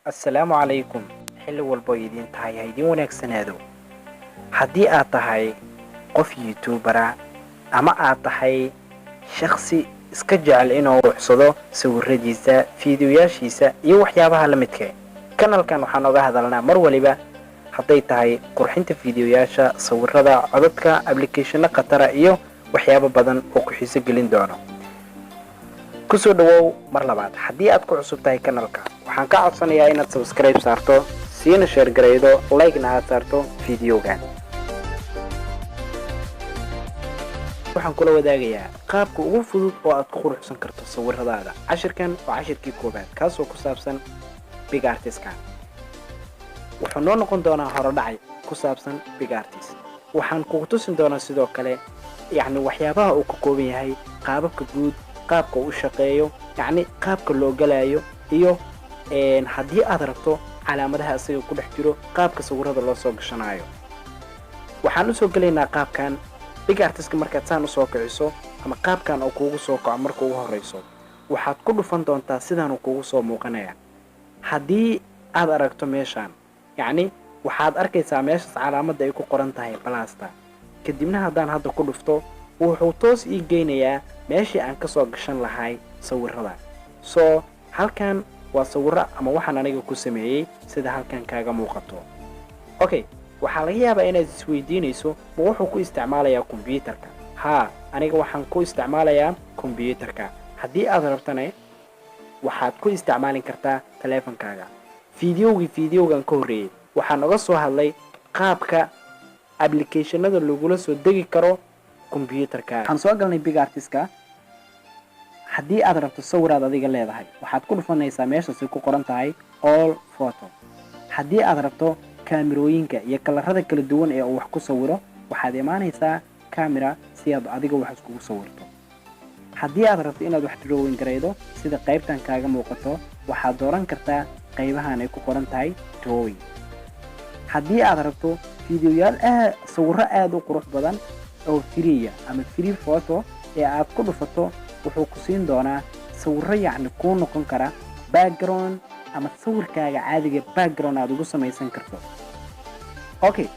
Assalaamu calaykum. Xilli walbo idiin tahay ha idiin wanaagsanaado. Haddii aad tahay qof YouTuber ama aad tahay shakhsi iska jecel inuu ruxsado sawiradiisa, fiidiyoyaashiisa iyo waxyaabaha la midka, kanalkan waxaan oga hadalnaa mar waliba hadday tahay qurxinta fiidiyoyaasha, sawirada, codadka, applicationo khatara iyo waxyaabo badan oo ku xiiso gelin doono. Kusoo dhawow mar labaad. Haddii aad ku cusub tahay kanalka, waxaan ka codsanayaa inaad subscribe saarto, siina share garaydo, like-na aad saarto fiidiyogan. Waxaan kula wadaagayaa qaabka ugu fudud oo aad ku quruxsan karto sawiradaada. Cashirkan waa cashirkii koowaad, kaasoo ku saabsan PicsArtka. Wuxuu noo noqon doonaa horodhacay ku saabsan PicsArt. Waxaan kugu tusin doonaa sidoo kale, yacni, waxyaabaha uu ka kooban yahay, qaababka guud, qaabka uu u shaqeeyo, yacni qaabka loo galayo, iyo haddii aad rabto calaamadaha isaga ku dhex jiro, qaabka sawirada loo soo gashanaayo. Waxaan usoo gelaynaa qaabkan PicsArtka. Markaad saan usoo kiciso ama qaabkan oo kuugu soo kaco marka ugu horeyso, waxaad ku dhufan doontaa sidaanuu kugu soo muuqanaya. Haddii aad aragto meeshaan, yacni, waxaad arkaysaa meeshaas calaamadda ay ku qoran tahay plus-ta. Kadibna haddaan hadda ku dhufto, wuxuu toos ii geynayaa meeshii aan kasoo gashan lahay sawirada. So halkan waa sawiro ama waxaan aniga ku sameeyey, sida halkan kaaga muuqato. Okay, waxaa laga yaabaa inaad isweydiinayso, ma wuxuu ku isticmaalayaa kombyuutarka? Haa, aniga waxaan ku isticmaalayaa kombyuutarka. Haddii aad rabtana, waxaad ku isticmaalin kartaa taleefankaaga. Fiidiyowgii fiidiyowgan ka horreeyey waxaan oga soo hadlay qaabka applicationada lagula soo degi karo kombyuutarkaaga. Waxaan soo galnay PicsArtka. Haddii aad rabto sawiraad adiga leedahay, waxaad ku dhufanaysaa meeshaasay ku qoran tahay "all photo". Haddii aad rabto kaamirooyinka iyo kalarada kala duwan ee uu wax ku sawiro, waxaad imaanaysaa camera si aad adiga wax iskugu sawirto. Haddii aad rabto inaad wax drawing garaydo, sida qaybtan kaaga muuqato, waxaad dooran kartaa qaybahan ay ku qoran tahay "drawing". Haddii aad rabto fiidiyoyaal aad, sawirro aada u qurux badan oo free ah ama free photo ee aad ku dhufato, wuxuu ku siin doonaa sawirro, yacni, kuu noqon kara background ama sawirkaaga caadiga background aad ugu samaysan karto. Okay,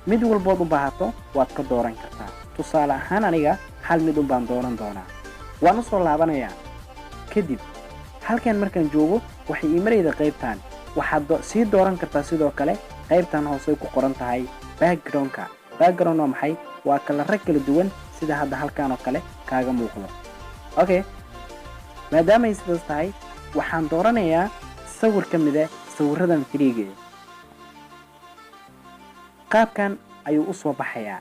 mid walbood u baahato waad ka dooran kartaa. Tusaale ahaan, aniga hal mid un baan dooran doonaa. Waan usoo laabanayaa. Kadib halkan markaan joogo, waxay ii marayda qaybtan. Waxaad sii dooran kartaa sidoo kale qaybtan hoose ku qoran tahay backgroundka. Background waa maxay? Waa kalaro kala duwan, sida hadda halkan oo kale kaaga muuqdo. Okay, maadaamay sidaas tahay, waxaan dooranayaa sawir ka mida sawiradan free-ga. Qaabkan ayuu u soo baxayaa.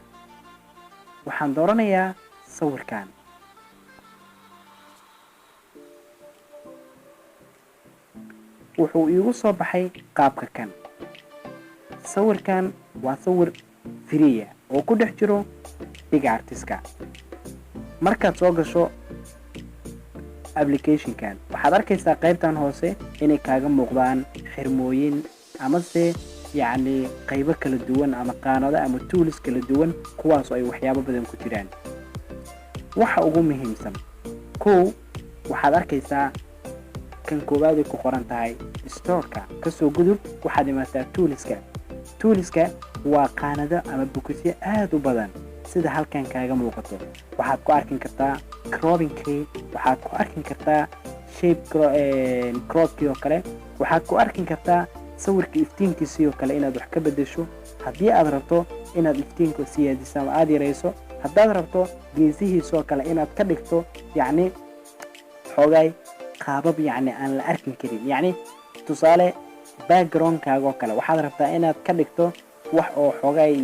Waxaan dooranayaa sawirkan. Wuxuu iigu soo baxay qaabka kan. Sawirkan waa sawir free ah oo ku dhex jiro PicsArtka. Markaad soo gasho applicationkan, waxaad arkaysaa qaybtan hoose inay kaaga muuqdaan xirmooyin amase, yacni, qaybo kala duwan ama qaanado ama tools kala duwan, kuwaasoo ay waxyaabo badan ku jiraan. Waxa ugu muhiimsan, kow, waxaad arkaysaa kan koowaad ay ku qoran tahay storeka. Kasoo gudub, waxaad imaataa toolska. Toolska waa qaanado ama bukisyo aada u badan, sida halkan kaaga muuqato. Waxaad ku arkin kartaa croppingkii, waxaad ku arkin kartaa shape cropkii oo kale, waxaad ku arkin kartaa sawirka iftiinkiisii oo kale inaad wax ka bedesho, haddii aad rabto inaad iftiinka siyaadiso ama aada yarayso, haddaad rabto geesihiisoo kale inaad ka dhigto, yacni, xoogaay qaabab, yacni, aan la arkin karin. Yacni, tusaale, backgroundkaaga oo kale waxaad rabtaa inaad ka dhigto wax oo xoogaay,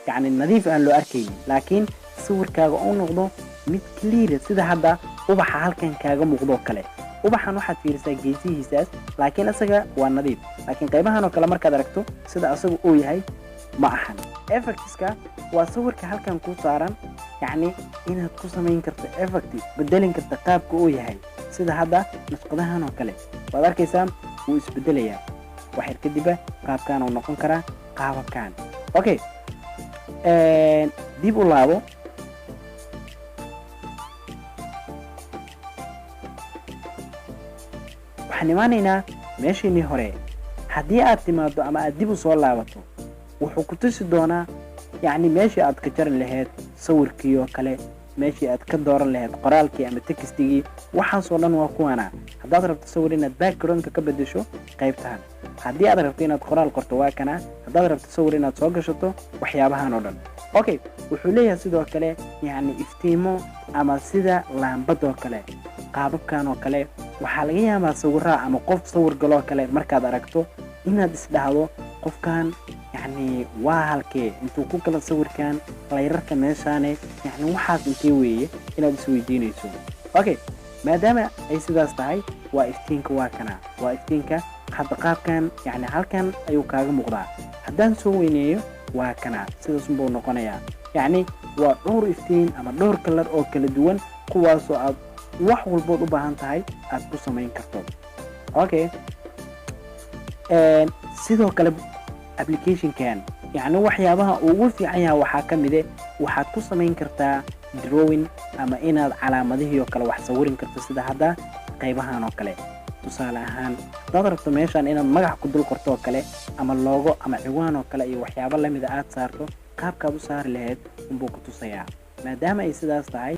yacni, nadiif aan loo arkaynin, laakiin sawirkaaga u noqdo mid clear, sida hadda ubaxa halkan kaaga muuqdoo kale. Ubaxan waxaad fiirisaa geesihiisaas, laakiin isaga waa nadiif, laakiin qaybahan oo kale markaad aragto, sida asaga uu yahay ma ahan. Effectska waa sawirka halkan ku saaran, yacni, inaad ku samayn karto effect, bedelin karta qaabka uu yahay, sida hadda nashqadahan oo kale. Waad arkaysaa, wuu isbedelayaa waxyar kadiba, qaabkan uu noqon karaa, qaababkan. Okay, dib u laabo. Waxaan imaanaynaa Meeshiinii hore haddii aad timaado ama aad dib u soo laabato, wuxuu ku tusi doonaa yacni meeshii aad ka jari lahayd sawirkii oo kale, meeshii aad ka dooran lahayd qoraalkii ama textigii. Waxaasoo dhan waa kuwana. Haddaad rabto sawir inaad backgroundka ka bedesho, qaybtan. Haddii aad rabto inaad qoraal qorto, waa kana. Haddaad rabto sawir inaad soo gashato, waxyaabahan oo dhan. Okay, wuxuu leeyahay sidoo kale yacni iftiimo ama sida laambadoo kale, qaababkan oo kale. Waxaa laga yaabaa sawiraha ama qof sawir galoo kale markaad aragto inaad isdhahdo, "Qofkan yacni waa halkee? Intuu ku gala sawirkan layrarka meeshaane? Yacni waxaas intee weeye?" inaad isweydiinayso. Okay, maadaama ay sidaas tahay, waa iftiinka, waa kana, waa iftiinka. Hadda qaabkan yacni halkan ayuu kaaga muuqdaa. Haddaan soo weyneeyo, waa kana, sidaas unbuu noqonayaa. Yacni waa dhowr iftiin ama dhowr color oo kala duwan, kuwaasoo aad wax walbood u baahan tahay aad ku samayn karto. Okay, sidoo kale applicationkan yacni waxyaabaha uu ugu fiican yahay waxaa ka mide waxaad ku samayn kartaa drawing ama inaad calaamadihii oo kale wax sawirin karto, sida hadda qaybahan oo kale. Tusaale ahaan, haddaad rabto meeshaan inaad magac ku dul qorto oo kale, ama logo ama ciwaan oo kale iyo waxyaabo lamida aad saarto, qaabkaad u saari lahayd unbuu ku tusayaa. Maadaama ay sidaas tahay,